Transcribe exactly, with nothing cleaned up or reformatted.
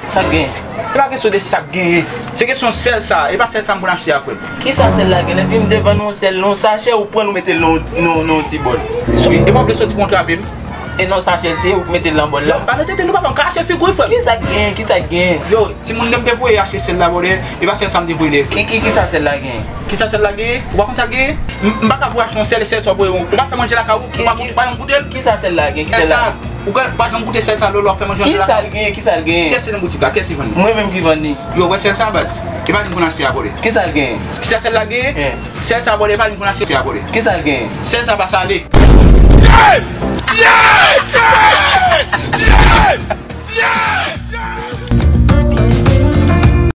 Sa k gen? E pa kesyon de sa k genyen. Se kesyon sèl sa. E pa sèl sa m konn achte a, frè m. Kisa sèl la gen? Lè m vin devan nou sèl, nou sachè, ou pran, nou mete l nan, nan, nan yon ti bòl. So, e pa w vle soti pou w trape m? E nan sachè l te, ou mete l nan bòl la. Yo, pa nan tete nou, papa, m ka achte figi w, frè m. Kisa k gen? Kisa k gen? Yo, timoun, lè m te voye achte sèl la, brother, e pa sèl sa m te voye li. Ki, ki, kisa sèl la gen? Kisa sèl la gen? Ou pa konn sa l gen? M, m pa ka voye achte yon sèl, e sèl sa w voye, ou pa fè manje lakay ou, ou pa, ou pa janm goute l? Kisa sèl la gen? Kisa sèl la? Ou pa janm goute sèl sa lè w ap fè manje lakay ou? Kisa l gen? Kisa l gen? Kiyès ki nan boutik la? Kiyès ki vann li? Mwen menm ki vann li. Yo, wè sèl sa, baz. E pa li m konn achte a, brother. Kisa l gen? Kisa sèl la gen? Sèl sa, brother, e pa li m konn achte a, brother. Kisa l gen? Sèl sa pa sale.